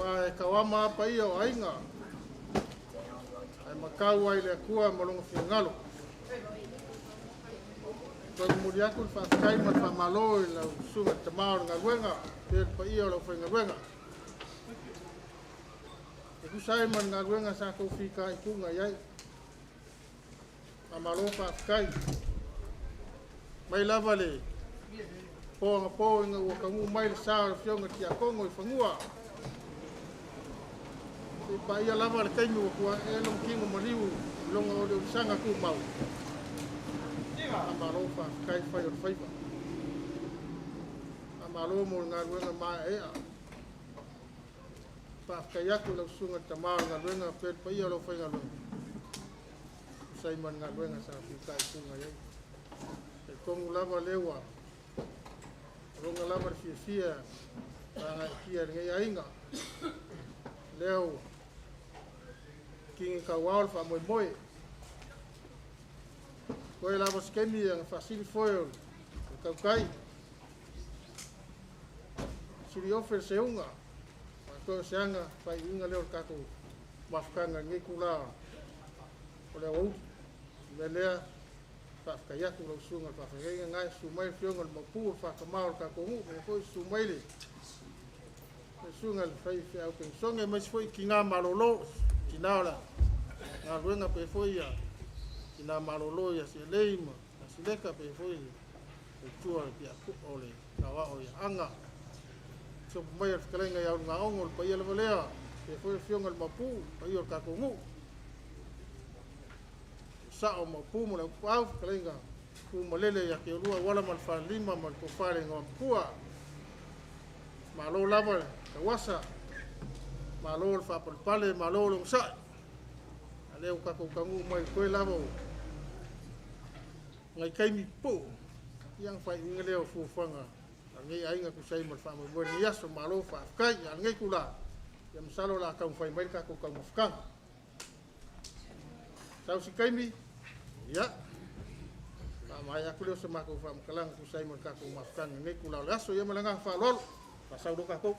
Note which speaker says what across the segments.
Speaker 1: Aua e tauama lava paia o aiga, ae matau lava i le Atua ma lona finagalo. E toe momoli atu le faafetai ma le faamalo i lau susuga i le tama o le galuega faapea le paia o le aufaigaluega e tusa ai ma le galuega sa outou fitaituga i ai. Faamalo faafetai. Mai lava le po anapo ina ua taunuu mai le sa o le Afioga i le Tiakono i fanua, seia paia lava le taimi ua tuaee lona tino maliu i lona oliolisaga tumau. Faamalo faafetai fai o le faiva. Faamalo mo le galuega maeaea. Faafetai atu i lau susuga i le tama o le galuega faapea le paia o le aufaigaluega e tusa ai ma le galuega sa fitaituga i ai. E talitonu lava o lea ua lagona lava le fiafia e faagaeetia e lenei aiga, lea ua tini tauao le faamoemoe. Toe lava o se taimi ona faasili foe o le tautai, siliofe le seuga, toe o se aga faaiuina lea o le tatou mafutaga i lenei itula o le aoauli. O le mea lea, faafetai atu i lau susuga i le faafeagaiga lena e susu mai le afioga i le Maopu o le Faatama o le tatou nuu, faapea foi susu mai le susuga i le faifeau penisione, aemaise foi tina malolo, tina o le galuega faapea foi tina malolo ia Sialei ma Sileka, faapea foi le faletua o le saoao ia Aga. Susu mai le fetalaiga ia Ulugaono, o le paia lava lea, faapea foi le afioga i le Maopu, le paia o le tatou nuu, sao o Maopu ma le Autuau, fetalaiga Tumalele ia te oulua Auala ma le Falelima ma le Tofa i le Igoamatua. Malo lava le tauasa, malo le faapalepale, malo le onosai. A o lea ua tatou taunuu mai toe lava o nai taimi pupuu, ia ona faaiuina lea o fuafuaga a lenei aiga e tusa ai ma le faamoemoe i lenei aso. Malo faafetai. A o lenei itula, ia masalo o le a taumafai mai le tatou taumafataga. Sau se taimi, ia, faamaea atu lea o se matou faamatalaga e tusa ai ma le tatou mafutaga i lenei itula o le aso. Ia ma le agaga faaaloalo, faasau loa tatou.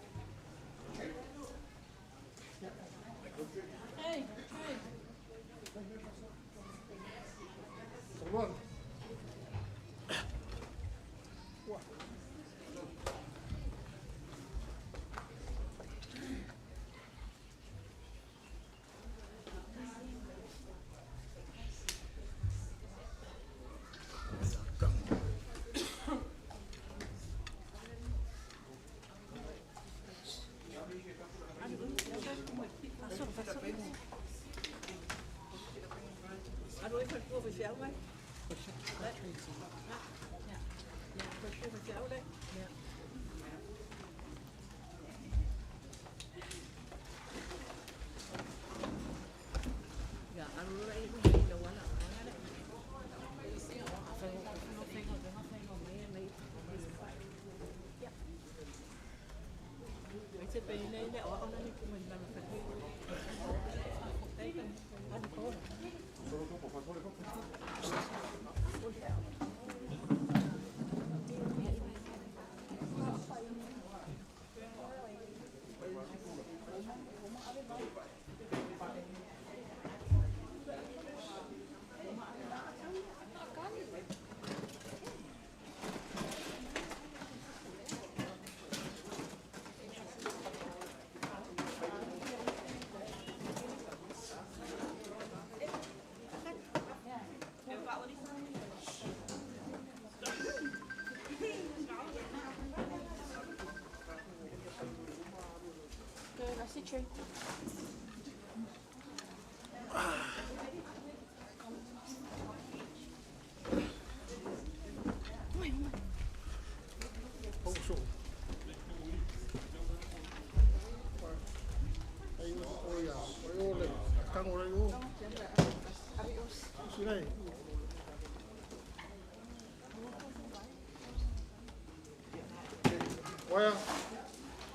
Speaker 1: Oia,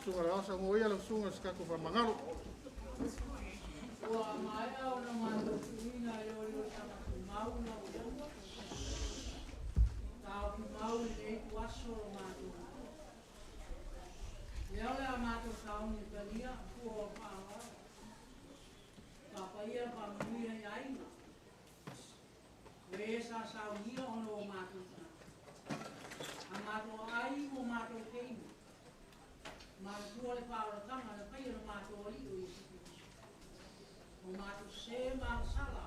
Speaker 1: susuga i le Aosa, moia lau susuga i se tatou faamagalo.
Speaker 2: Ua maea ona matou tuuina e olioliaga tumau lau Afioga, taofi mau i lenei ituaso lo matou nuu. Lea o le a matou sauni e talia fua o Faamanuia i aiga. O e sa saunia ona o matou tagata. A matou ai ua matou keinu. Manatua le faaolataga na faia na matou alii o Iesu Keriso. O matou sē ma agasala,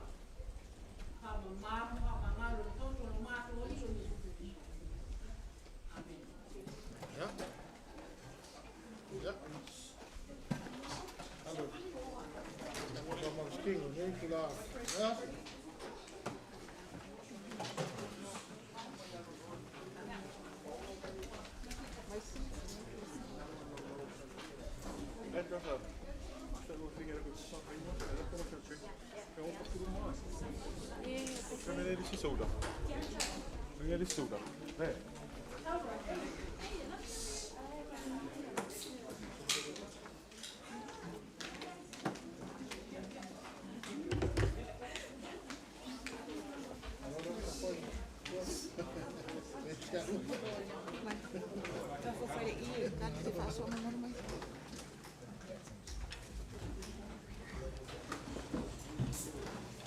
Speaker 2: faamamā ma faamagalo i le toto o lo matou alii o Iesu Keriso. Amene.
Speaker 1: Ia. Ia. Alo. Faamalositino i lenei itulā. Ia.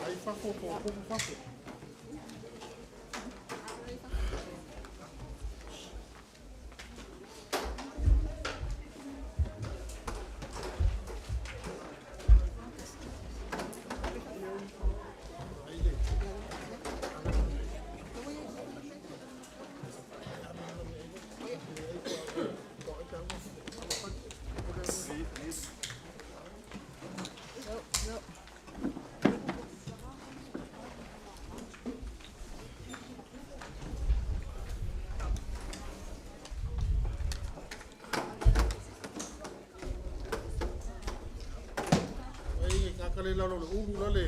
Speaker 1: Ai fafo po o kumu fafo. Ai le. Ai kaka le lalo le ulu la le.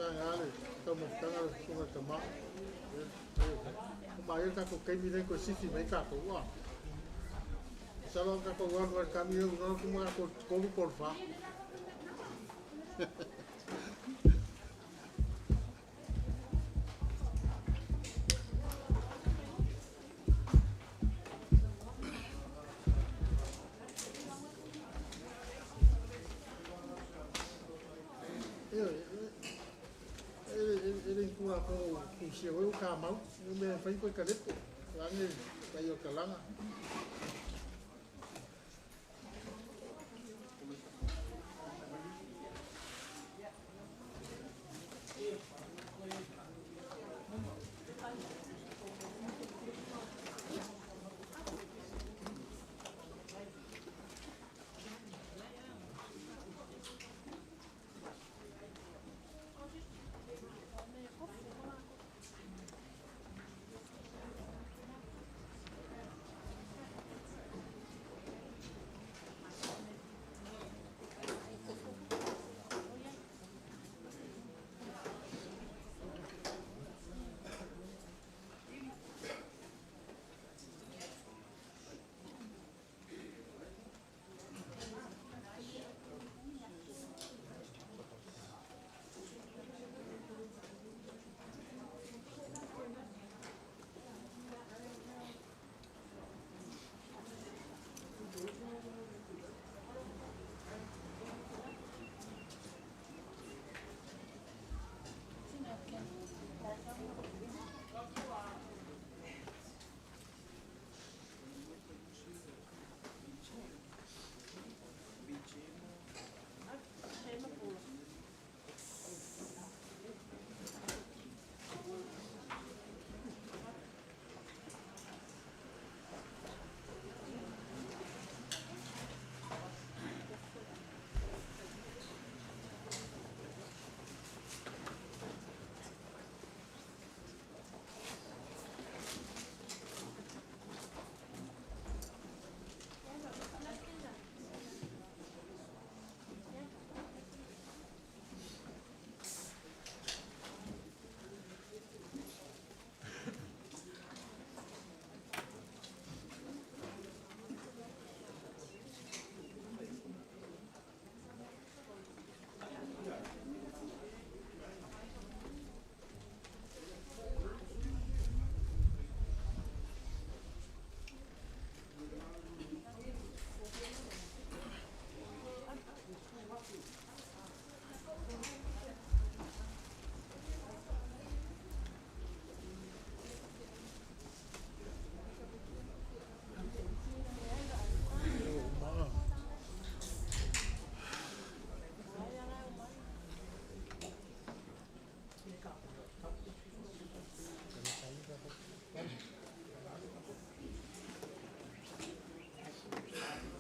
Speaker 1: Vaega le taumafataga o le susuga i le tama. Ua maea le tatou taimi lea toe sifi mai ai tatou a. Masalo a tatou alu lava i le taimi lea ua uma tatou i le 3 po o le 4. Ioe, e le ni Tulafono ua tusia foi ua tamau, o le mea e mafai ona toe talepo, vaeane le paia o le talaga.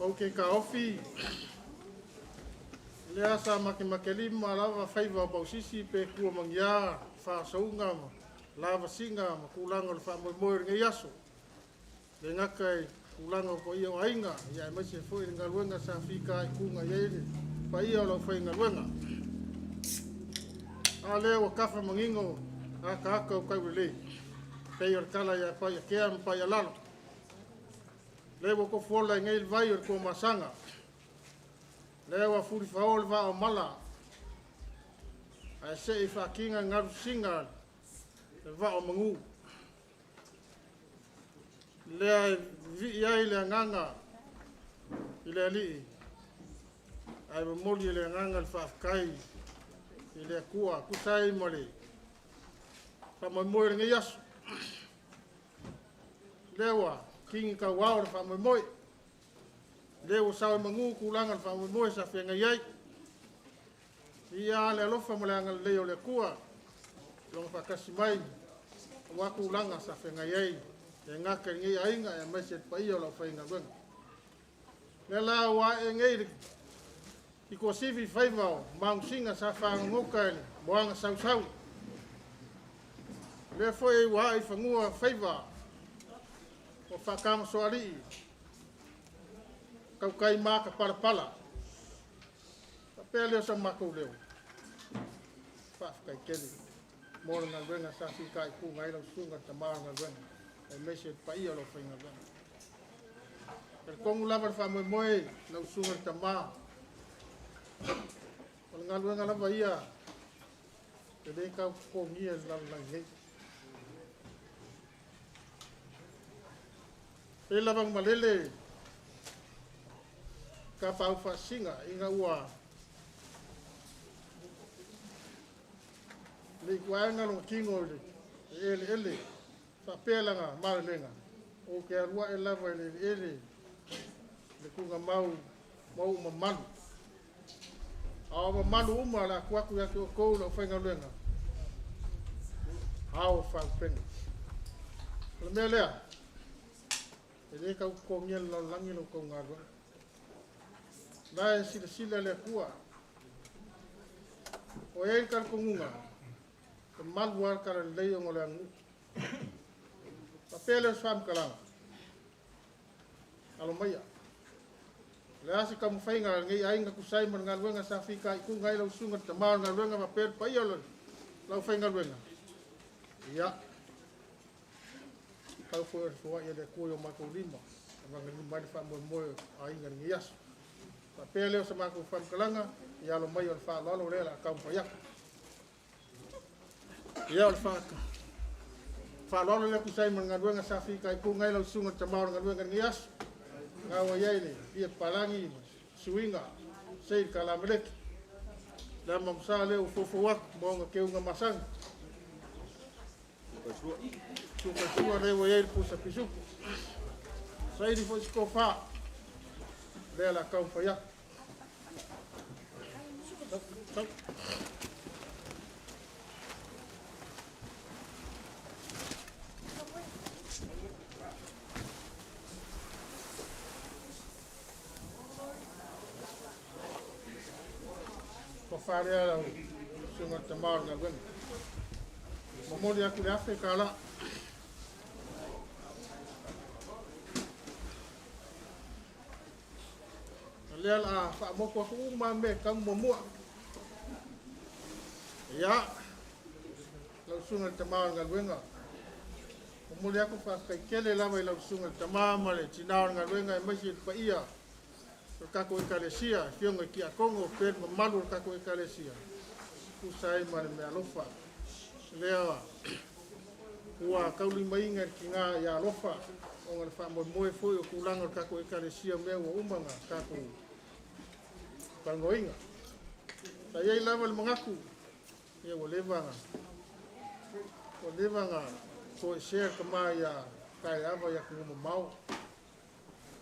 Speaker 1: Ou te taofi, o lea sa matematelima lava faiva o Pausisi pe tua ma ni a faasauga ma lavasiga ma tulaga o le faamoemoe o lenei aso. E le gata i tulaga o paia o aiga, aemaise foi le galuega sa fitaituga i ai le paia o le aufaigaluega. A lea ua tafa manino ataata o taulelei, pei o le tala ia Paiatea ma Paialalo. Lea ua tofuola ai nei le vai o le Tuamasaga, lea ua fulifao le vaa o mala, ae se i faatini galusiga le vaa o manu. Lea e vivii ai le agaga i le Alii, ae momoli e le agaga le faafetai i le Atua, e tusa ai ma le faamoemoe o lenei aso. Lea ua tini tauao le faamoemoe, lea ua sao i manu tulaga o le faamoemoe sa feagai ai. Viia le alofa ma le agalelei o le Atua, i Lona faatasi mai aua tulaga sa feagai ai, e le gata i lenei aiga, aemaise le paia o le aufaigaluega. O lea la ua ae nei i Tuasivi faiva o magusiga sa fagogota i le moana sausau. O lea foi ua ae i fanua faiva o faatamasoalii, tautai matapalapala. Faapea lea o so matou leo, Faafetai tele mo le galuega sa fitaituga ai lau susuga i le tama o le galuega, aemaise le paia o le aufaigaluega. E talitonu lava le faamoemoe lau susuga i le tama, o le galuega lava ia e le tau totogia i le lalolagi nei. E pei lava ona malele tapaau faasisina ina ua le ituaega lona tino i le eleele faapea lana malelega, ou te alu ae lava i le eleele le tuugamau ma ou mamalu. A o mamalu uma o le a tuu atu ia te outou le aufaigaluega, ao faalupega. O le mea lea, e le tau totogia e le lalolagi la outou galuega. O la e silasila le Atua. E i ai le talitonuga, e malu lava le talalelei ona o le aganuu. Ona faapea lea o se faamatalaga, alo maia, o le a se taumafaiga a lenei aiga e tusa ai ma le galuega sa fitaituga ai lau susuga i le tama o le galuega faapea le paia o le aufaigaluega, ia, tau foi o le foai a le Atua i o matou lima e lagolagomai ai le faamoemoe o aiga i lenei aso. Ona faapea lea o se matou faamatalaga, ia alo mai o le faaaloalo lea o le a taumafai atu. Ia, o le faaaloalo lea e tusa ai ma le galuega sa fitaituga ai lau susuga i le tama o le galuega i lenei aso, lena ua i ai le ie papalagi ma suiga sei le kalameleki, le ama lea ua foufou atu ma ona teuga masani. Suka lea ua i ai le pusa pisupo. Saili foi se tofa, lea o le a taumafai atu. Sau. Tofa lea lau susuga i le tama o le galuega. Momoli atu le $1,000. O lea o le a faamotu atu uma mea e tau muamua. Ia, lau susuga i le tama o le galuega, momoli atu faafetai tele lava i lau susuga i le tama ma le tina o le galuega, aemaise le paia o le tatou ekalesia, afioga i tiakono, faapea le mamalu o le tatou ekalesia, tusa ai ma le meaalofa lea ua taulimaina e le tina ia alofa, ona o le faamoemoe foi o tulaga o le tatou ekalesia, mea ua uma ona tatou talanoaina. Sa i ai lava le manatu, ia ua leva ona toesea le tama ia Kaeava i atunuu mamao,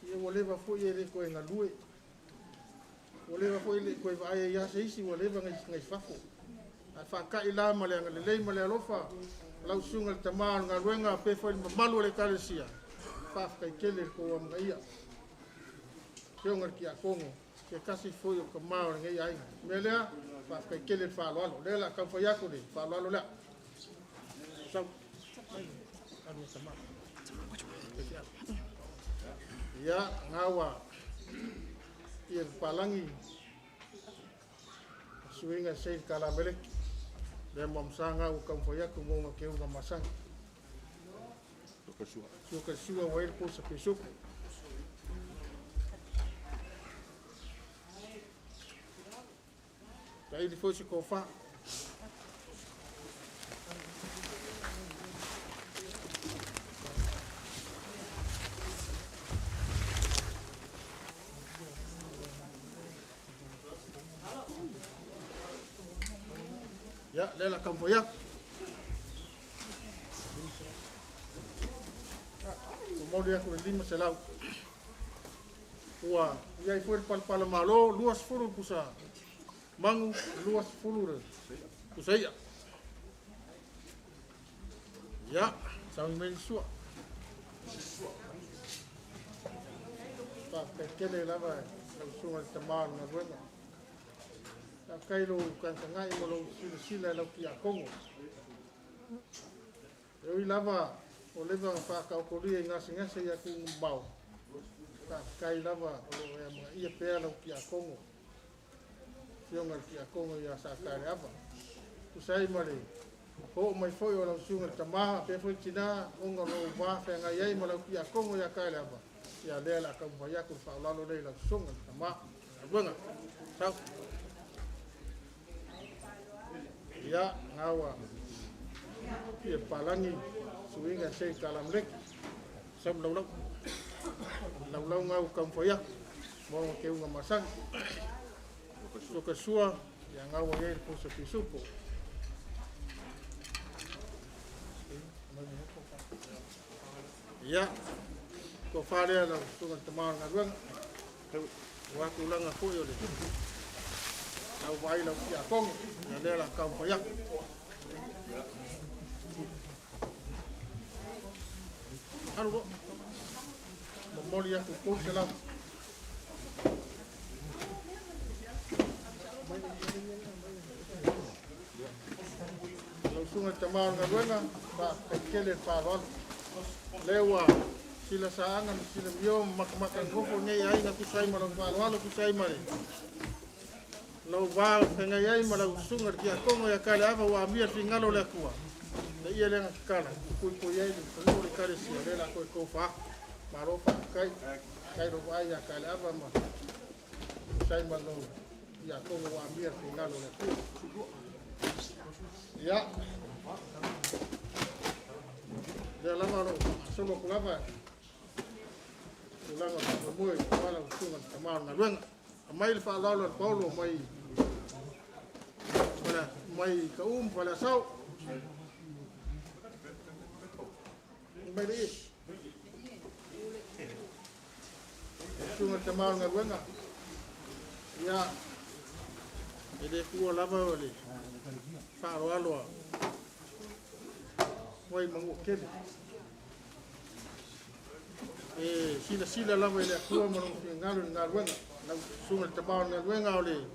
Speaker 1: ia ua leva foi e le toe galue, ua leva foi e le toe vaai ai lava se isi, ua leva na i fafo. Ae faatai la ma le agalelei ma le alofa lau susuga i le tama o le galuega, faapea foi le mamalu o le ekalesia, faafetai tele i le tou amanaia. Afioga i le tiakono, se tasi foi o tama o lenei aiga. O le mea lea, faafetai tele i le faaaloalo. O lea o le a taumafai atu le faaaloalo lea. Sau. Alu e tama. Ia, gaua ia le palangi suiga sei le kalameleki. Lea mamsa ngau taumafai atu mo ngā keuga masani. Suka sua wa ile pusa pisuku. Saili foi se kofa. Ia, lea la taumafai atu. Momoli atu le 500. Ua i ai foi le palapala malo, 20 pusa manu, 20 le pusa ia. Ia, sauni mai le sua. Faafetai tele lava lau susuga i le tama o le galuega. Faafetai lou tagatagai ma lou silasila i lau tiakono. E ui lava o leva ona faataotolia i gasegase i atunuu mamao, faafetai lava o lo o e amanaia pea lau tiakono, afioga i le tiakono ia Sataleava. Tusa ai ma le oo mai foi o lau susuga i le tamā faapea foi le tinā ona o lou va feagai ai ma lau tiakono ia Kaeleava, ia lea o le a taumafai atu le faaaloalo lea i lau susuga i le tamā o le galuega. Sau. Ia, gaua ia palagi suiga sei kalameleki. Sau laulau. Laulau ngau taumafai atu. Mo keuga masani. Suka sua, ia gaua i ai le pusa pisupo. Ia, tofa lea lau susuga i le tama o le galuega. Ua tulaga foi o le lau vaai lau tiakono, ia lea o le a taumafai atu. Alu loa. Momoli atu 300. Lau susuga i le tama o le galuega, faafetai tele le faaaloalo. Lea ua sila saaga ma sila mio ma matamata nofo nei aiga tusa ai ma lau faaaloalo, tusa ai ma le lau va feagai ai ma lau susuga i le tiakono ia Kaleava ua amia le finagalo o le Atua. Le ia lea na tatala, puipui ai le fanua o le Ekalesia, lea o le a toe tofa atu. Malo faafetai, faafetai lou vaai ia Kaleava ma tusa ai ma lou tiakono ua amia le finagalo o le Atua. Ia, lea lava o lo o faagasolo atu lava tulaga o le faamoemoe aua lau susuga i le tama o le galuega. Aumai le faaaloalo a le Paolo mai mai Kau ma Faleasao. Mai le ie. Susuga i le tama o le galuega. Ia, e le tuua lava o le faaaloalo a mai Manuatele. E silasila lava i le Atua ma lona finagalo i le galuega. Lau susuga i le tama o le galuega o le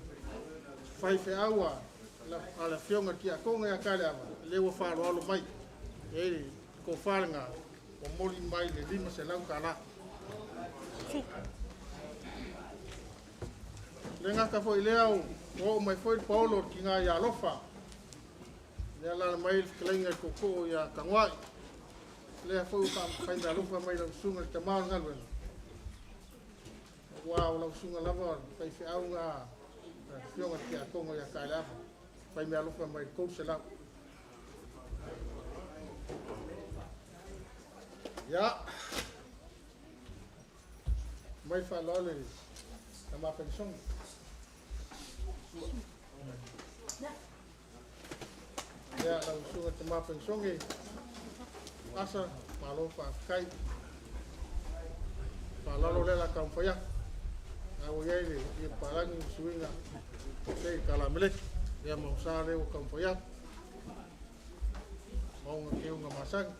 Speaker 1: faifeau a le afioga i le tiakono ia Kaleava, lea ua faaaloalo mai. E le tofa lena, momoli mai le $500. Le gata foi lea, ua oo mai foi le Paolo o le tina ia Alofa. Lea alaala mai le fetalaiga i le tootoo ia Tagoai. Lea foi ua faafaimeaalofa mai lau susuga i le tama o le galuega. Aua o lau susuga lava o le faifeau a le afioga i le tiakono ia Kaleava. Faimeaalofa mai le 300. Ia, mai faaaloalo i tama penisone. Ia, lau susuga tama penisone, asa, malo faafetai. Faaaloalo lea la taumafai atu. A ua i ai le ia palagi ma suiga sei kalameleki. Ia ma usa lea ua taumafai atu. Maunga keuga masani.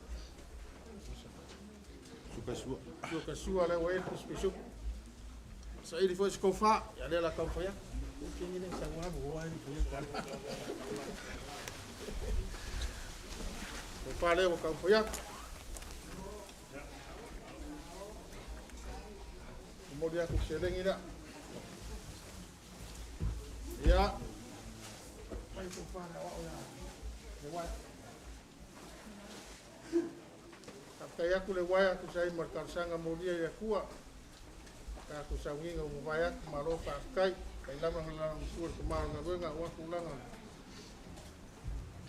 Speaker 3: Sukasua.
Speaker 1: Sukasua lea ua i ai le pisupisupu. Saili foi se tofa, ia lea la taumafai atu. Tofa lea ua taumafai atu. Momoli atu seleni lea. Ia, mai tofa lea o au ia. Le wae. Faafetai atu le uaea tusa ai ma le talosaga molia i le Atua. Tatou sauniga ua mavae atu, malo faafetai. Kai lava na lagolagosua i le tama o le galuega aua tulaga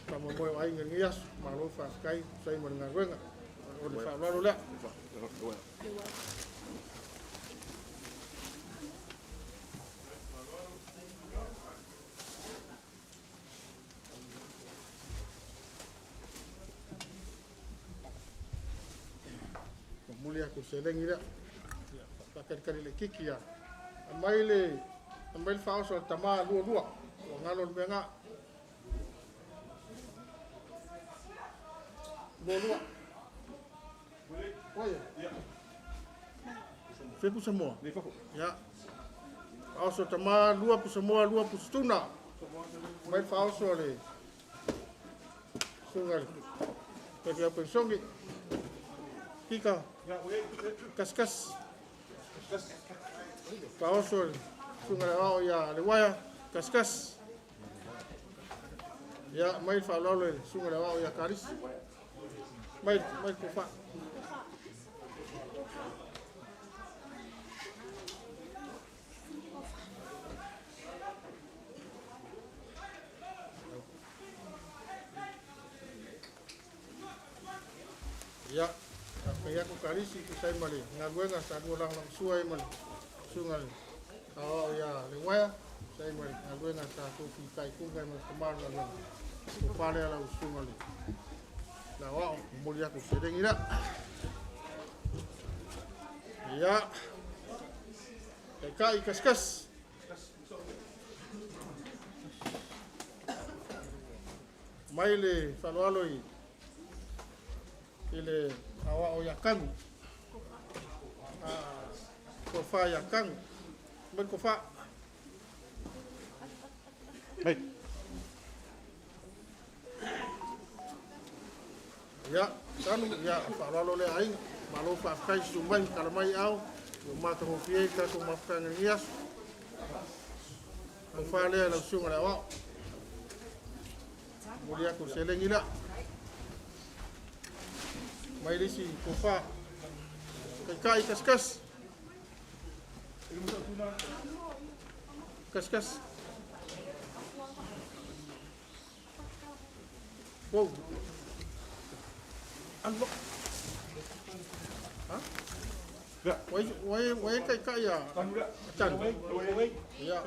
Speaker 1: faamoemoe o aiga i lenei aso. Malo faafetai tusa ai ma le galuega. O le faaaloalo lea. Momoli atu le seleni lea. Ia, faatalikali laitiiti ia. Aumai le faaoso a le tama lualua. Ua galo le mea na. Lualua. Oia. Fe pusa moa? Ia. Faaoso tama lua pusa moa lua pusa tuna. Aumai le faaoso a le susuga i le faifeau penisone. Kika. Kaskas. Faaoso le susuga i le aoao ia le uaea. Kaskas. Ia, mai le faaaloalo i le susuga i le aoao ia Karisi. Mai, mai le tofa. Ia, faafetai atu Karisi tusa ai ma le galuega sa lua lagolagosua ai ma le susuga i le aoao ia Lewaea, tusa ai ma le galuega sa tou fitaituga ai ma le tama o le galuega. Tofa lea lau susuga i le aoao, momoli atu le seleni lea. Ia, taitai kasikasi. Mai le faaaloalo i le aoao ia Kanu. Tofa ia Kanu. Mai le tofa.
Speaker 3: Mai.
Speaker 1: Ia, Kanu, ia, faaaloalo lea aiga. Malo faafetai susu mai ma tala mai ao. Ua matagofie ai tatou mafutaga i lenei aso. Tofa lea i lau susuga i le aoao. Momoli atu le seleni lea. Mai le isi tofa. Taitai kasikasi. Kasikasi. Wow. Alo. Ha?
Speaker 3: Ya.
Speaker 1: Wai wai wai kai kai ya. Tan. Ya.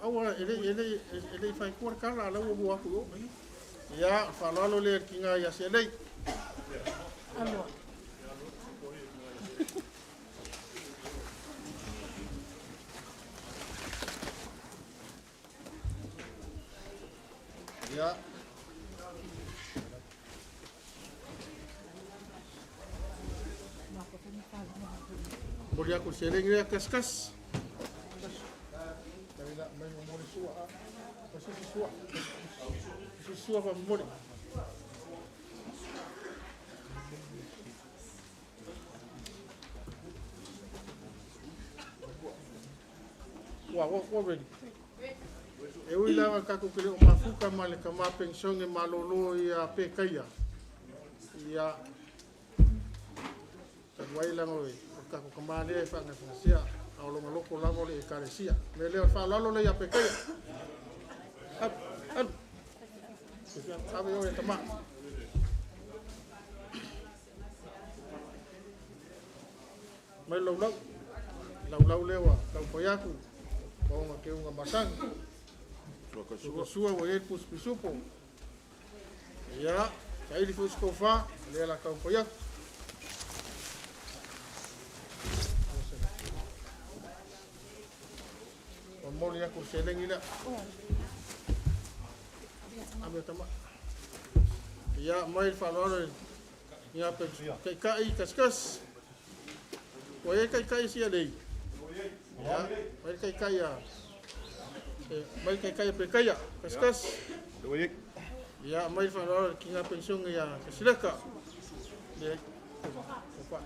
Speaker 1: Aua ele ele ele fai kuar kala la wo aku yo. Ya, faaaloalo le kinga ya selei.
Speaker 2: Aloa.
Speaker 1: Ya. Moli aku seleng le kaskas. Dari la mai mo sua. Kasi sua. Sua pa moli. Wa wa wa ready. E ui lava tatou ke le o mafuta ma le tama penisione malōlō ia Pekaia. Ia, talu ai leaga o le tatou tama lea e faagasagasia, a o lona loto lava o le Ekalesia. O le mea lea o le faaaloalo lea ia Pekaia. Alu, alu. Ave oe e tama. Mai laulau. Laulau lea ua taumafai atu ma ona teuga masani. Suka sua ua i ai le pusi pisupo. Ia, saili foi se tofa, lea la taumafai atu. Momoli atu le seleni lea. Ave tama. Ia, mai le faaaloalo i ia pe taitai kasikasi. Ua i ai taitai sia lei. Ia, mai le taitai a mai le taitai a Pekaia, kasikasi. Ia, mai le faaaloalo i le kina penisione ia Kasileka. Ia, tofa.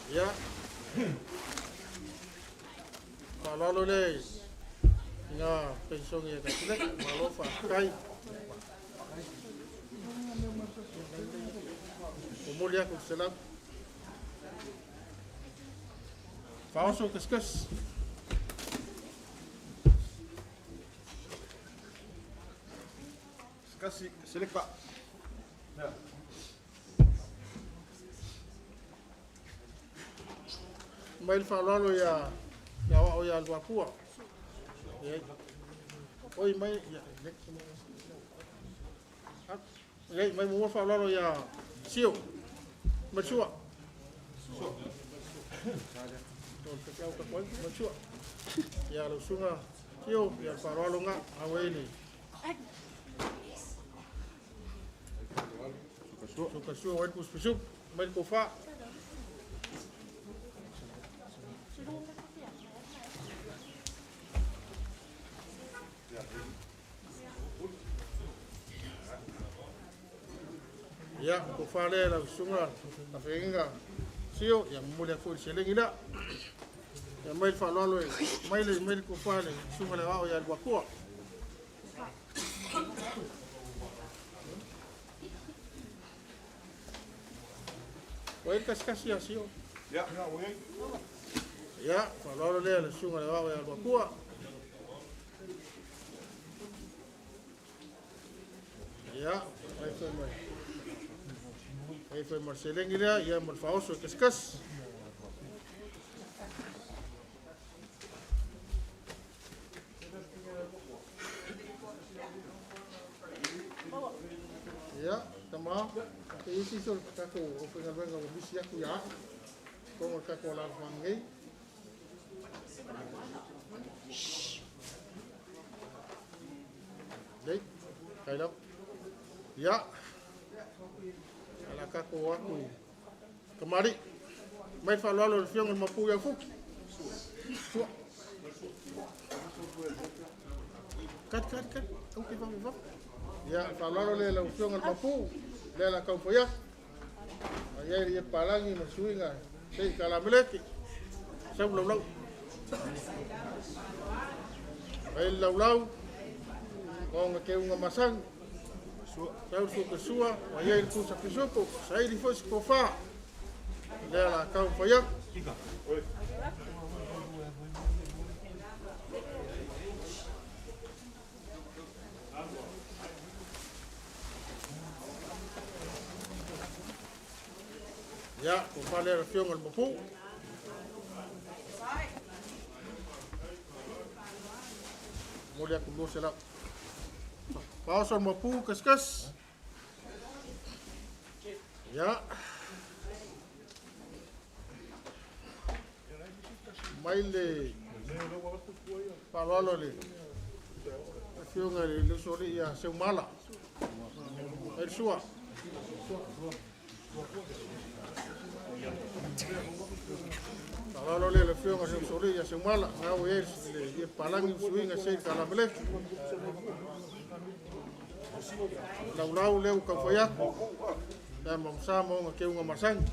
Speaker 1: Ia, faaaloalo lea i ina penisione ia Kasileka. Malo faafetai. Momoli atu le selau. Faaoso kasikasi.
Speaker 3: Kasi selekpa. Ya.
Speaker 1: Mai le faaaloalo ia ia aoao ia Luapua. Ia, oi mai ia ia mai mua faaaloalo ia Sio. Mai sua. Mai sua. Ia lau susuga Sio, ia le faaaloalo nga au ai le suka sua wai pusu pusu mai le tofa. Ia, tofa lea lau susuga tafeaiga Sio, ia momoli atu foi le seleni lea. Ia mai le faaaloalo e mai le mai le tofa le susuga i le aoao ia Luatua. Ua i ai le kasikasi ia Sio.
Speaker 3: Ia, ua i ai.
Speaker 1: Ia, faaaloalo lea le susuga i le aoao ia Luatua. Ia, mai foi mai. Ai foi ma le seleni lea, ia ma le faaoso e kasikasi. Ia, tama, e isi so le tatou aufaigaluega ua misi atu ia au. Totonu o le tatou alaalafaga nei. Lei, kai lava. Ia, ala tatou o atu i kamali'i. Mai le faaaloalo i le Afioga i le Maopu ia Fuki. Sua. Kati, kati, kati. Au te vave vave. Ia, le faaaloalo lea i lau Afioga i le Maopu, lea la taumafai atu. A i ai le palagi ma le suiga, se i kalameleki. Sau laulau. Ai le laulau, o ona teuga masani. Sau le suka sua, ua i ai le pusa pisupo, saili foi se tofa. Lea la taumafai atu. Ia, tofa lea le Afioga i le Maopu. Momoli atu 200. Faaoso le Maopu kasikasi. Ia. Mai le faaaloalo le Afioga i le Usoalii ia Seumala. Mai le sua. Faaaloalo lea le Afioga i le Usoalii ia Seumala. Na ua i ai le palagi ma suiga se i kalameleki. Laulau lea ua taufai atu. Lea mamasa ma ona teuga masani.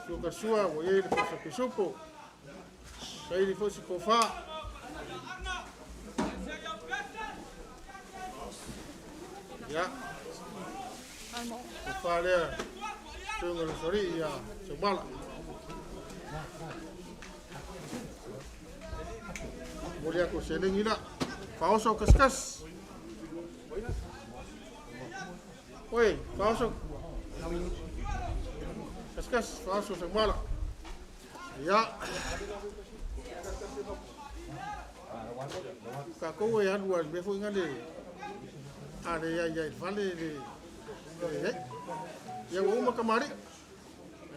Speaker 1: Suka sua ua i ai le pusa pisupo. Saili foi se tofa. Ia. Tofa lea Afioga i le Usoalii ia Seumala. Momoli atu seleni la. Faaoso kasikasi. Oi, faaoso. Kasikasi, faaoso Seumala. Ia. Tatou e alu a le mea foi na le a le ia ia i le fale le le ai. Ia ua uma kamali'i.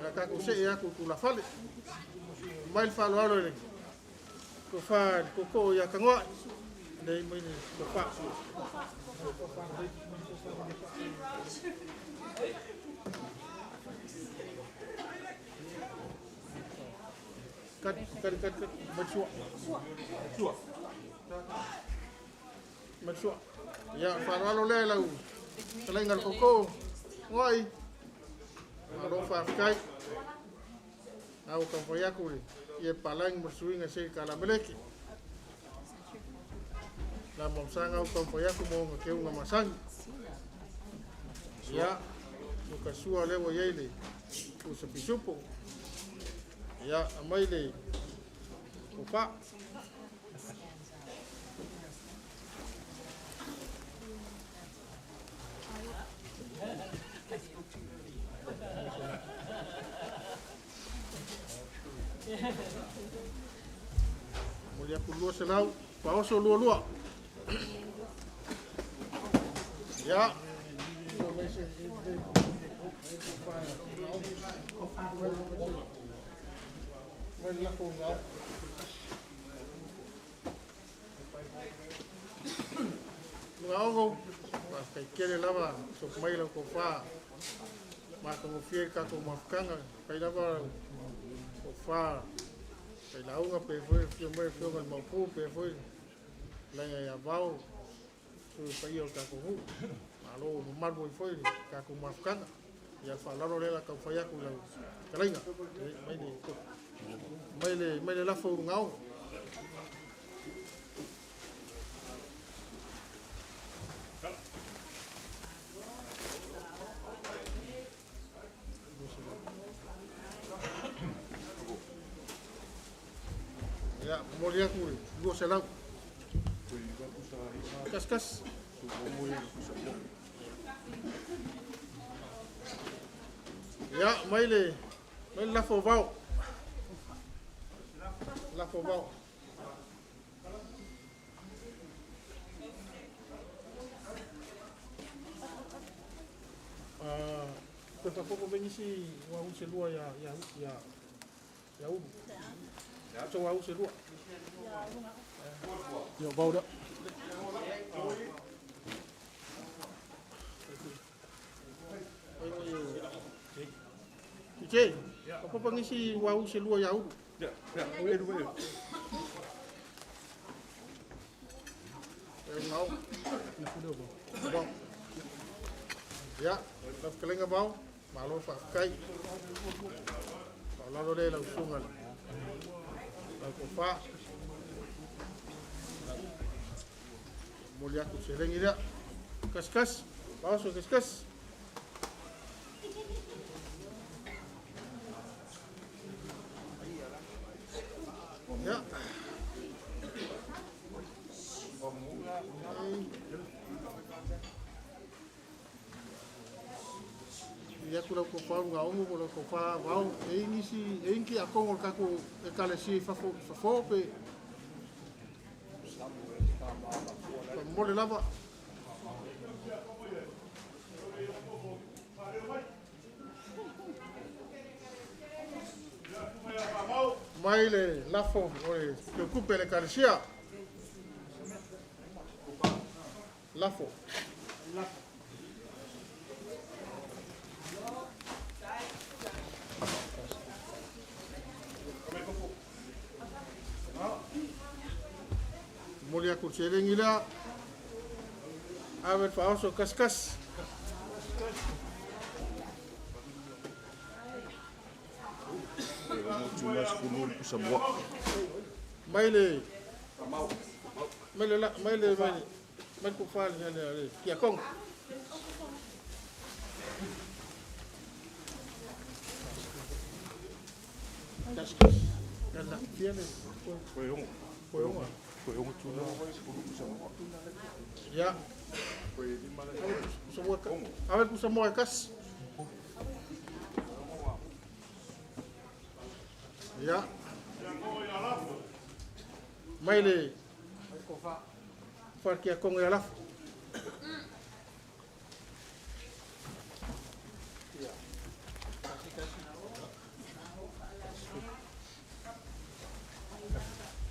Speaker 1: Ia tatou see atu i tulafale. Mai le faaaloalo i le tofa i le tootoo ia Tagoai. Lei mai le tofa. Kati, kati, kati, kati. Mai sua.
Speaker 3: Sua.
Speaker 1: Mai sua. Ia, faaaloalo lea i lau fetalaiga le tootoo. Ngoai. Malo faafetai. Na ua taumafai atu le ie palagi ma le suiga se i kalameleki. La mamsaga ua taumafai atu ma ona teuga masani. Ia, suka sua lea ua i ai le pusa pisupo. Ia, aumai le tofa. Momoli atu 200, faaoso lualua. Ia. Mai le lako ngao. Lugaogo, faafetai tele lava sopo mai lau tofa. Matagofie le tatou mafutaga, fai lava tofa failauga pe foi afio mai le Afioga i le Maopu pe foi laiga ia Vao. Sui paia o le tatou nuu. Malo mamalu ai foi le tatou mafutaga. Ia le faaaloalo lea o le a taumafai atu i lau fetalaiga. Mai le lafo i luga o. Ia, momoli atu le 200. Kas kas. Ia, mai le lafo vao. Lafo vao. Toe faaopoopo pe nisi ua use lua ia ia ia ia ulu. So ua use lua.
Speaker 3: Ia, vau lea.
Speaker 1: Ite, faaopoopo nisi ua use lua ia ulu.
Speaker 3: Ia, ia, elu elu.
Speaker 1: E ngau. Vao. Ia, lau fetalaiga Vao, malo faafetai. Faaaloalo lea i lau susuga lau tofa. Momoli atu le seleni lea. Kaskas, Vaoso kaskas. Ia. Ia atu lau tofa Lugaogo po o lau tofa Vao, e i nisi, e i ni tiakono o le tatou Ekalesia i fafo, i fafo pe faamomole lava. Mai le lafo o le teutupe a le Ekalesia. Lafo. Momoli atu le seleni lea. Ave le faaoso kaskas.
Speaker 3: E ono tuna sefulu le pusa moa.
Speaker 1: Mai le mai le la mai le mai mai le tofa le le le tiakono. Kaskas. Yalla, fia le
Speaker 3: Koe ongo.
Speaker 1: Koe ongo.
Speaker 3: Koe ongo tuna sefulu pusa moa.
Speaker 1: Ia.
Speaker 3: Koe lima le.
Speaker 1: Pusa moa. Ave le pusa moa e kasi. Ia. Mai le fa tiakono ia lafo.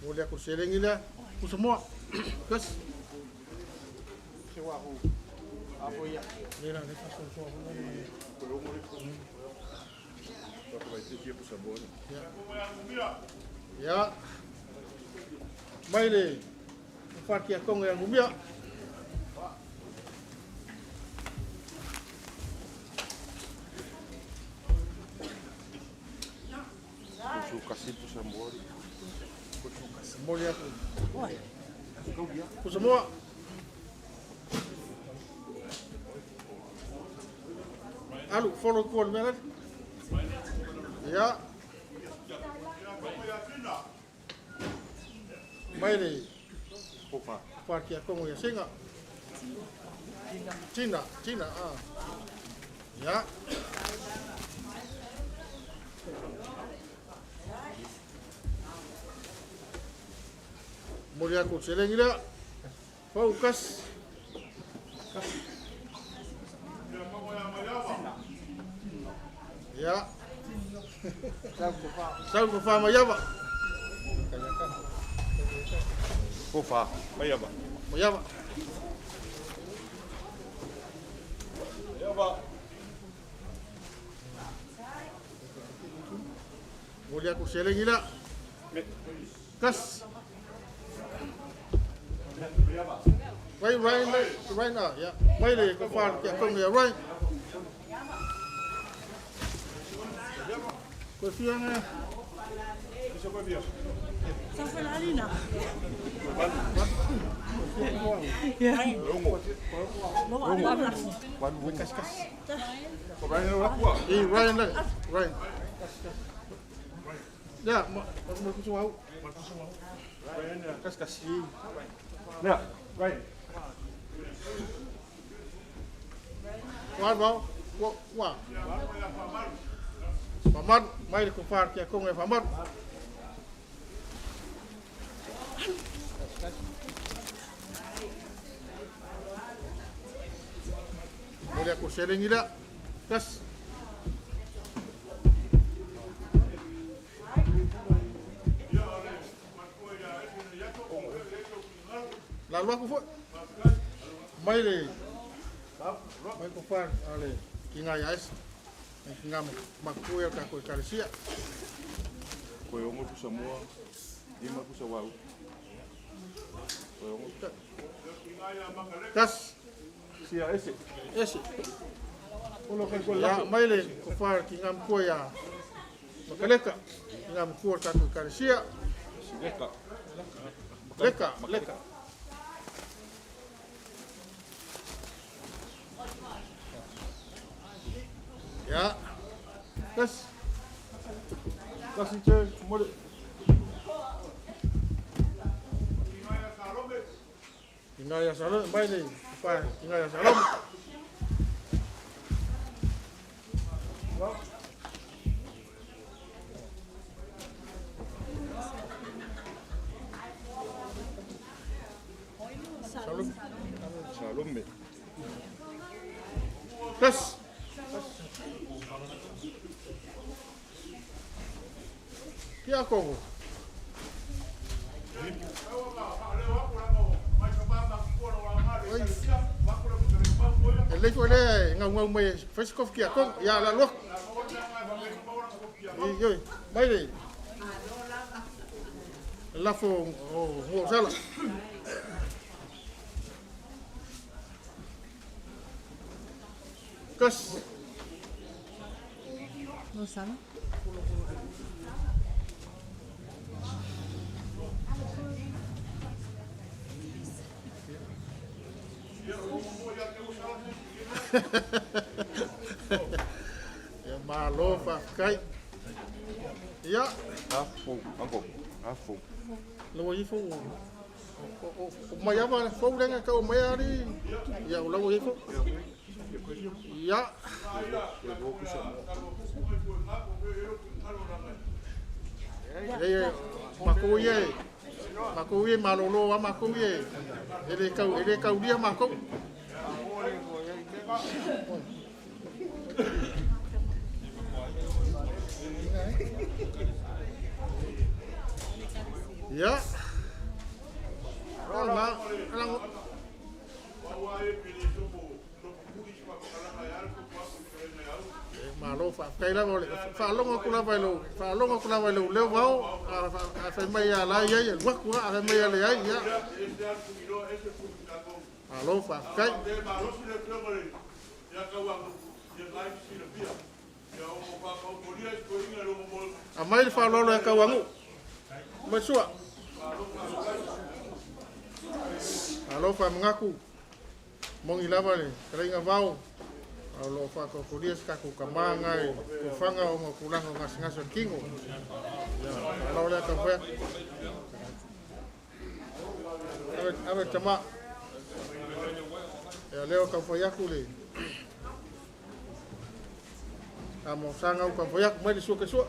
Speaker 1: Momoli atu le seleni lea. Pusa moa. Kasi. Le la le faasoasoa.
Speaker 3: Koe ongo le pusa. Papa vai te fia pusa moa.
Speaker 1: Ia. Ia. Mai le fa tiakono ia Numia.
Speaker 3: Su kasi pusa moa.
Speaker 1: Momoli atu. Pusa moa. Alu, follow tua le mea lale. Ia. Mai le
Speaker 3: Kofa.
Speaker 1: fa tiakono ia Singa. Tina, Tina, ah. Ia. Momoli atu le seleni lea. Pau kas. Ia. Sau tofa Maiava.
Speaker 3: Kofa. Maiava.
Speaker 1: Maiava.
Speaker 3: Maiava.
Speaker 1: Momoli atu le seleni lea.
Speaker 3: Me.
Speaker 1: Kas. Mai Ryan le, Ryan a, ya. Mai le ko fa kia konga ya Ryan. Ko fia nga. I Ryan le, Ryan. Ya, ma ma ku suau.
Speaker 3: Kas kas. Nea, Ryan.
Speaker 1: Wa wa wa wa. Famar, mai le ko fa kia konga famar. Boleh aku sharing ni dah. Kas. Lalu aku foi. Mai le. Mai ko fa ale kinga yais. Kinga makuya ka ko kalesia.
Speaker 3: Koe ongo pusa mua, ima pusa wau. Koe ongo.
Speaker 1: Kas.
Speaker 3: Sia ese.
Speaker 1: Ese.
Speaker 3: Olo kai koe
Speaker 1: Ya
Speaker 3: lako.
Speaker 1: mai le ko fa kinga mkuya. Makaleka. Kinga mkuya ka ko kalesia.
Speaker 3: Leka.
Speaker 1: Leka, leka. Ya. Kas.
Speaker 3: Kasi te, more.
Speaker 1: Kinga ya salom mai le ko fa kinga ya salom. Salom.
Speaker 3: Salome.
Speaker 1: Kas. Kia kongo. Oi. E le foi le ngau ngau mai fresh coffee kia kong ya la lo. I yoi, mai le. La fo o mo sala. Kas.
Speaker 4: No sala.
Speaker 1: Ya malo fa kai. Ya,
Speaker 3: Afu, anko. Afu.
Speaker 1: lo i fo. O o mai ava fo lenga ka o mai ari. Ya o lo i fo. Ya. E mako ye. Mako ye malolo wa mako ye. E le kau dia mako. Ya. Ala, ala. Malo fa kai la vole. Fa longo kula vai lo. Fa longo kula vai lo leo vao. A fa mai ya la ya ya. Wa ku a fa mai ya le ya ya. Malo fa kai. A mai fa lolo e kau angu. Mai sua. Alo fa mengaku. Mongi lava le. Kalinga vao. Alo fa ko kodia ska ko kamanga e ko fanga o ngo kulanga ngas ngas kingo. Ya, alo le ka fa. Ave ave tama. Ya leo ka fa yaku le. Amo sanga ka fa yaku mai sua ke sua.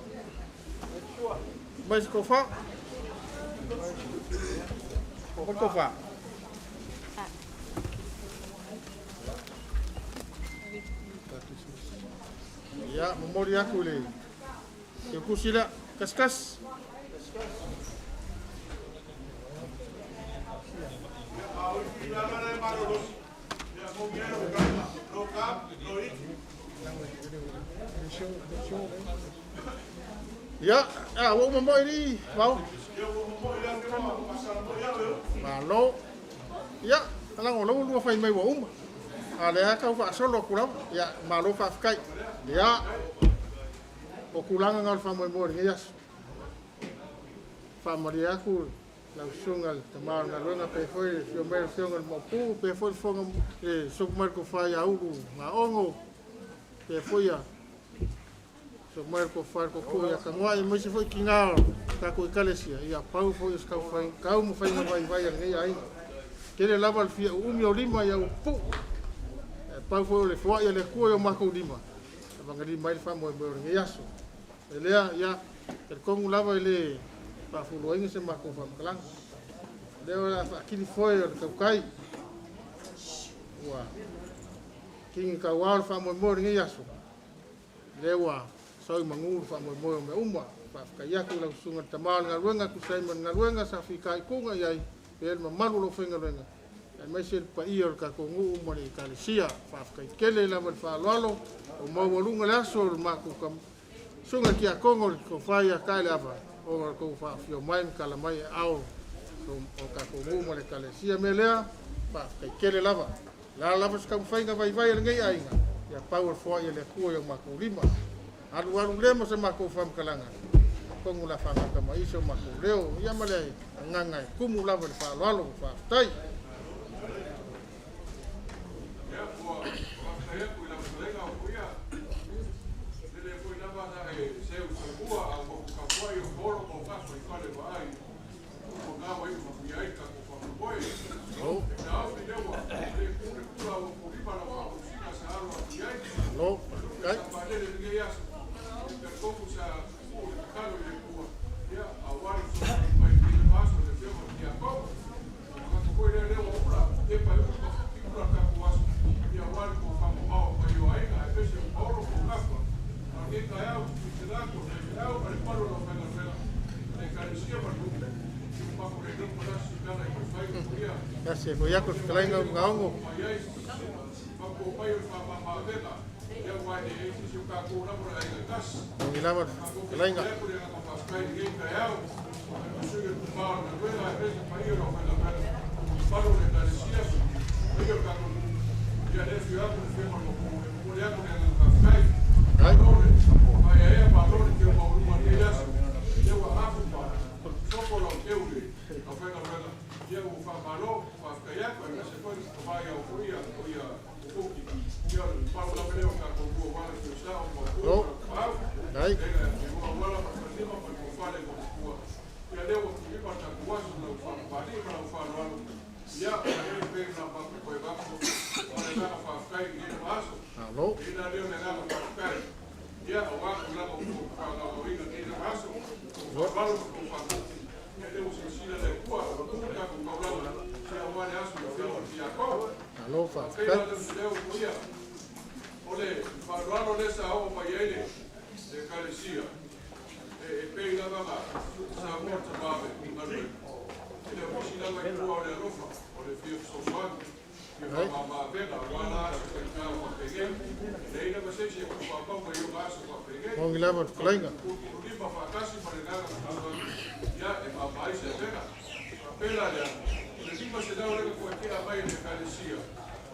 Speaker 1: Mai ko fa. Ko fa. Ya, memori aku le. Ke kusila kas-kas. Ya, ah, wo mo ni, vau. Malo. Ya. Alaga o la ua lua fai mai ua uma. A o lea lava tau faasolo atu lava. Ia, malo faafetai. Ia, o tulaga na o le faamoemoe o lenei aso. Faamalie atu lau susuga i le tama o le galuega pe foi le afio mai o le afioga i le Maopu, pe foi le fofoga le susu mai le tofa ia Ulu Gaogo, pe foi ia susu mai le tofa i le tootoo ia Tagoai, aemaise foi tina o tatou ekalesia, ia pau foi o se taumafaiga vaivai a lenei aiga. Tele lava le fia uumi o lima ia ua pupuu, ae pau foi o le foai a le Atua i o matou lima, e vagalima ai le faamoemoe o lenei aso. E lea, ia, talitonu lava e le faafuluaina se matou faamatalaga. O lea o le a faatili foe o le tautai, ua kini tauao le faamoemoe o lenei aso, lea ua sau i manu le faamoemoe o mea uma. Faafetai atu i lau susuga i le tama o le galuega, tusa ai ma le galuega sa fitaituga i ai, pe le mamalu o lau faigaluega, aemaise le paia o le tatou nuu ma le ekalesia. Faafetai tele lava i le faaaloalo, ua maualuga le aso o le matou susuga i le tiakono o le tofa ia Taeleava, ona o le tou faafio mai ma tala mai i aao o tatou nuu ma le ekalesia. O le mea lea, faafetai tele lava. O le a lava se taumafaiga vaivai a lenei aiga, ia pau o le foai a le Atua i o matou lima. Alu alu lea ma se matou faamatalaga, atonu o le a faagata mai i i so matou leo, ia ma le agaga e tumu lava i le faaaloalo. Faafetai. Malo. Malo, faafetai. Ia, se foi atu le fetalaiga o Gaogo. Moni lava le fetalaiga. Ai. Malo. Ai. Malo. Malo, faafetai.
Speaker 4: O le faaaloalo lea sa oo mai ai le ekalesia e pei lava na Samoa tamame galuega e le o isi lava i tua o le alofa o le fia fesoasoani fia faamamaavega aua la aso faigā faapenei e leai lava se isi e tuufaapau i ona aso faapenei
Speaker 1: Moni lava le fetalaiga.
Speaker 4: Tulutululima faatasi ma le agaga fesoasoani ia e maama ai se avega faapela lea o le 500 lea toatea mai e le ekalesia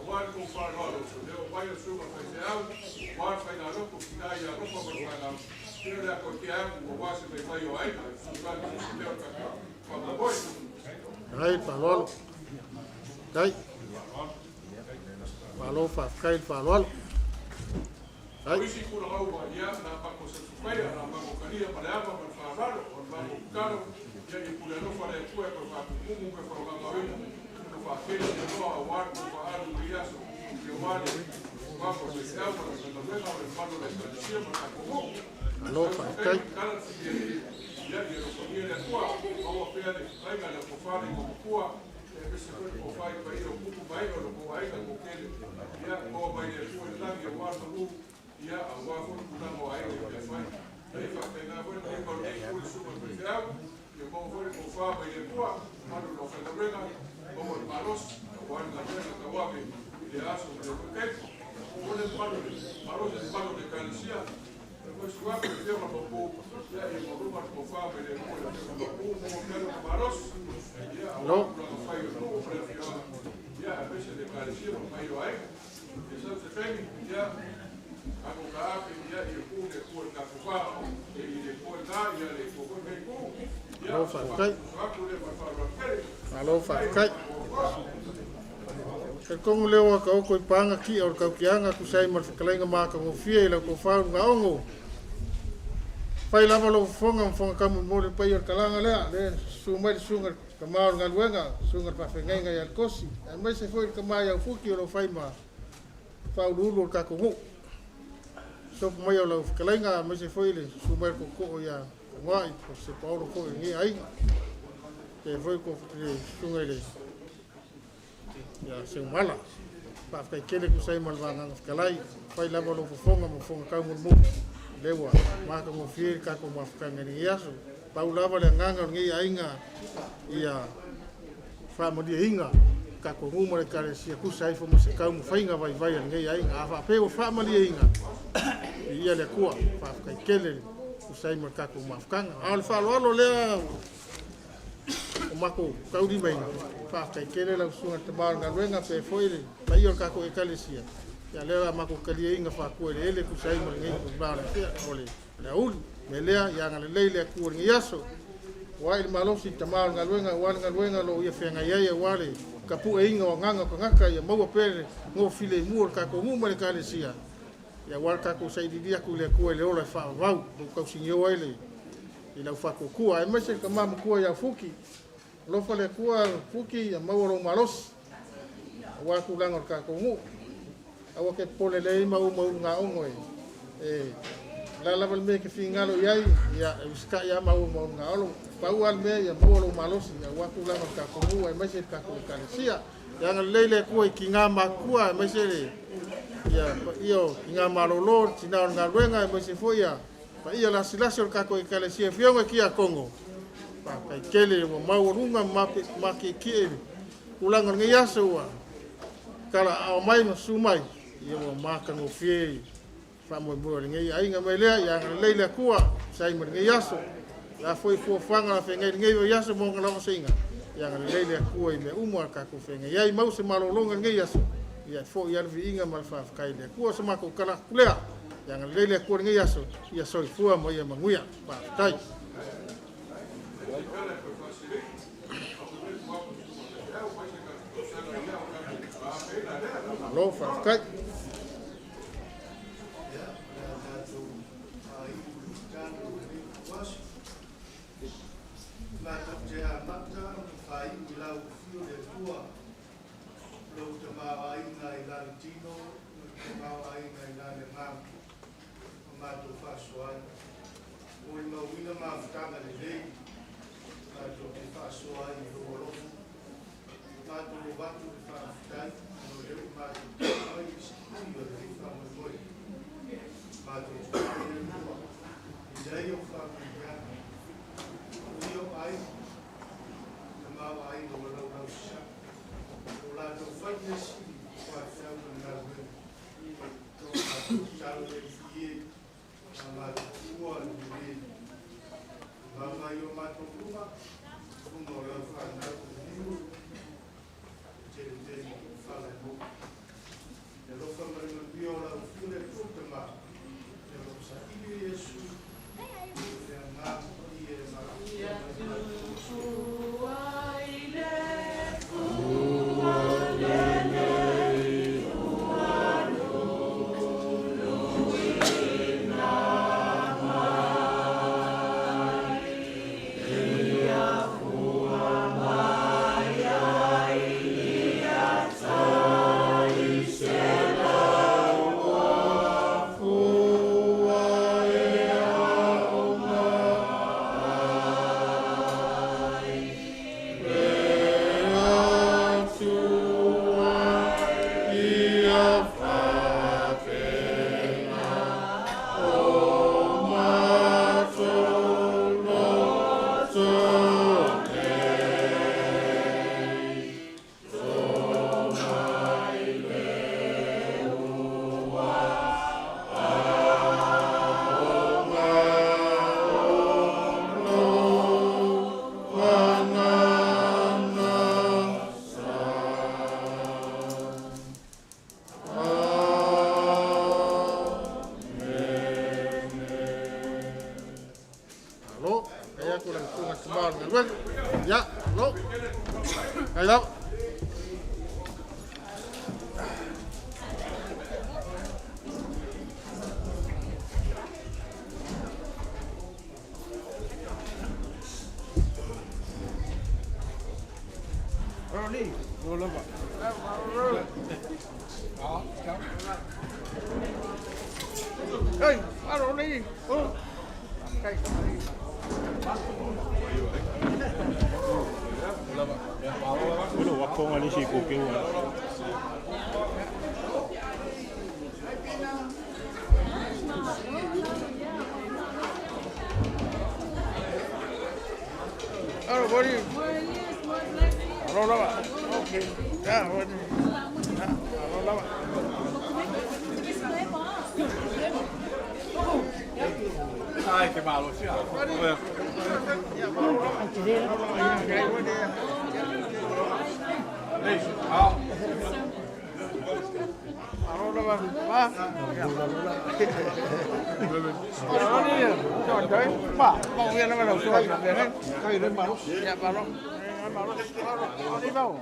Speaker 4: aua le tou faaaloalo le oo mai o susuga faifeau aua le faigalotu tina ia alofa ma le fanau ia o le a toatea atu aua se vaivai o aiga e fesoasoani i se isi mea o le tatou faamoemoe.
Speaker 1: Ai, faaaloalo. Dai. Malo, faafetai le faaaloalo. Ai.
Speaker 4: O isi tulaga uma ia na matou satisfaia na matou talia ma le ava ma le faaaloalo o le matou tatalo ia i pule alofa le Atua e toe faatumumu ma faamamaina ma faatele se loa aua le tou faaalu i lenei aso aua le mamalu o faifeau ma le aufaigaluega o le mamalu o le ekalesia ma le tatou nuu.
Speaker 1: Malo,
Speaker 4: Sau
Speaker 1: faafetai.
Speaker 4: tatala le filemu ia ia alofagia le Atua maua pea le fetalaiga le tofa le igoamatua aemaise foi le tofa i paia o tupu ma ee o lo outou aiga toatele ia maua mai le Atua i le lagi aua le manu ia aua foi le tulaga o aiga i mea fai. Ia e faapena foi le lima o lenei itu i le susuga i le faifeau ia maua foi le tofa mai le Atua mamalu i le aufaigaluega maua le malosi aua le galuega tauave i le aso ma le taimi. O le mamalu le malosi le mamalu o le ekalesia e moe atu le afioga Maopu ia ia maua le tofa mai le Atua i le afioga Maopu maua pea lona malosi ia aua
Speaker 1: Malo.
Speaker 4: tulaga fai o le nuu ma le afioaga. Ia, aemaise le Ekalesia ma le paia o aiga. Ia sau se taimi, ia, tatou taape, ia, ia pū le Atua i le tatou va, e i le Atua i ina, ia le Atua foi i lenei itu. Ia,
Speaker 1: Malo
Speaker 4: o se
Speaker 1: faafetai.
Speaker 4: faasoa atu lea ma le faaaloalo tele.
Speaker 1: Malo
Speaker 4: Faafetai
Speaker 1: faafetai.
Speaker 4: ma toa.
Speaker 1: Talitonu lea ua taoto i paga ti'a o le tautiaga tusa ai ma le fetalaiga matagofie i lau tofa Ulugaono. Fai lava lou fofoga ma fofoga taumomoli o le paia o le talaga lea, lea susu mai le susuga i le tama o le galuega, susuga i le faafeagaiga ia Letosi, aemaise foi le tama ia Fuki o lo o fai ma faauluulu o le tatou nuu. Sopo mai o lau fetalaiga, aemaise foi le susu mai o le tootoo ia Tagoai, po o se Paolo foi o lenei aiga. Faapea foi le susuga i le ia Seumala. Faafetai tele tusa ai ma le vagaga fetalai, fai lava lou fofoga ma fofoga taumulimuli, lea ua matagofie le tatou mafutaga i lenei aso. Pau lava le agaga o lenei aiga ia faamalieina tatou nuu ma le Ekalesia tusa ai foi ma se taumafaiga vaivai a lenei aiga. A faapea ua faamalieina, viia le Atua, faafetai tele tusa ai ma le tatou mafutaga. A o le faaaloalo lea o matou taulimaina, faafetai tele lau susuga i le tama o le galuega faapea foi le paia o le tatou Ekalesia, ia lea o le a matou taliaina faatuaeleele tusa ai ma lenei itula o le afea o le aoauli. O le mea lea, ia agalelei le Atua i lenei aso, ua ai le malosi i le tama o le galuega aua le galuega o lo o ia feagai ai aua le tapueina o agaga o tagata, ia maua pea le gofilemu o le tatou nuu ma le Ekalesia, ia aua le tatou sailiili atu i le Atua i le ola e faavavau, o lo o tausinio ai le i lau faatuatua, aemaise le tama matua ia Fuki. Alofa le Atua Fuki, ia maua lou malosi aua tulaga o le tatou nuu. Aua te popole lea ma uma ulugaono e la lava le mea e te fingalo i ai, ia e usitai lava ma uma ulugaono. Pau lava le mea ia maua lou malosi aua tulaga o le tatou nuu aemaise le tatou Ekalesia. Ia agalelei le Atua i tiga matutua aemaise le ia paia o tiga malolo, le tina o le galuega, aemaise foi ia paia lasilasi o le tatou Ekalesia, afioga i Tiakono. Faafetai tele ua maualuga ma matietie le tulaga o lenei aso ua talaaao mai ma susu mai, ia ua matagofie faamoemoe o lenei aiga mai lea. Ia agalelei le Atua tusa ai ma lenei aso. La foi fuafuaga la feagai lenei vaiaso mo ona lavasaiga, ia agalelei le Atua i mea uma a tatou feagai ai, mau se malologa i lenei aso, ia e foi lava le viiga ma le faafetai i le Atua. O se matou tala atu lea, ia agalelei le Atua i lenei aso, ia soifua ma ia manuia. Faafetai. Malo faafetai.
Speaker 5: Ia, o le a tatou faaiu le tatalo i lenei ituaso. Matou te amata ona faaiu i lau afio le Atua, lou tamaoaiga i la le tino ma le tamaoaiga i la le agaga, ma matou faasoa ai. Molimauina mafutaga lelei, matou te faasoa ai i lou alofa. Matou avatu le faafetai ona o lea ua matou tau mai i se tui o lenei faamoemoe. Matou te tatalo le Atua, i ai au faamanuiaga, manuia o aiga, tamaoaiga ua laulausisa, o latou fai mea sili ua feau ma le galuega. Matou tatalo le Alii e, a matou tuua le lelei, mama i o matou luma, luma o lau fanau o le niu, tele tele fala e mo. Le alofa ma le manuia o lau afio le Atua Tama, le alofa saili o Iesu, le agaga paia e mafuta mai matou.
Speaker 1: galuega. Ia, malo. Faafetai lava.
Speaker 3: Olo wakonga le shi ko ke wa.
Speaker 1: Alo, bori. Alo lava. Okay. Ya, bori. Alo lava.
Speaker 4: Ai, ke malo sia.
Speaker 1: Alo lava. Ma. Alo ni. Cho tới. Ba, ba nguyên nó bắt đầu xuôi. Ya, malo. Malo. Alo, đi vào.